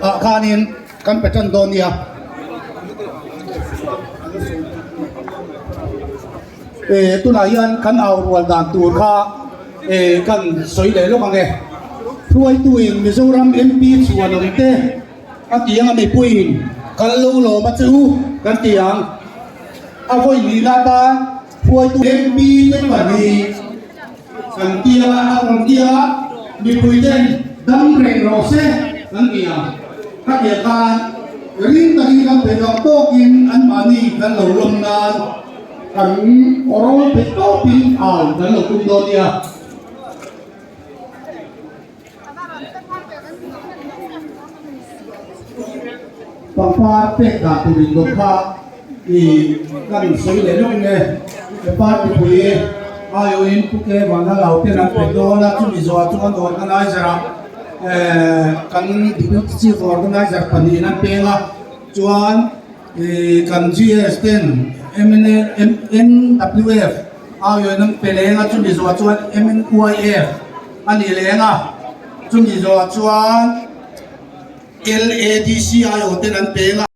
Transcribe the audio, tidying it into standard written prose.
ah khanin kan pe tan dawn nia. Eh tunah hian kan au rual dan tur kha eh kan sawi leh lawk ang e. Hruaituin Mizoram MP chhuanawm te a ti ang a mipuiin kan lo lawm a che u kan ti ang. A vawi nihna atan hruaitu MP te pahnih kan ti a, a rawn ti a, mipui ten dam reng rawh se kan ti ang. Khatiang khan ring takin kan theih loh tawkin anmahni kan lo lawm nan kan awrawl theih tawpin au kan lo tum dawn nia. Pangpar pek dan tur in dawt kha i kan sawi leh lawk nge party pui aiawhin Pu Ke Vanlal ten an pe dawn a chumi zawhah chuan organizer ah eh kan deputy chief organizer pahnihin an peng a chuan ih kan GS ten mna MNWF aiawhin an pe leng a chumi zawhah chuan MNYF a ni leng a chumi zawhah chuan LADC aiawh ten an peng a.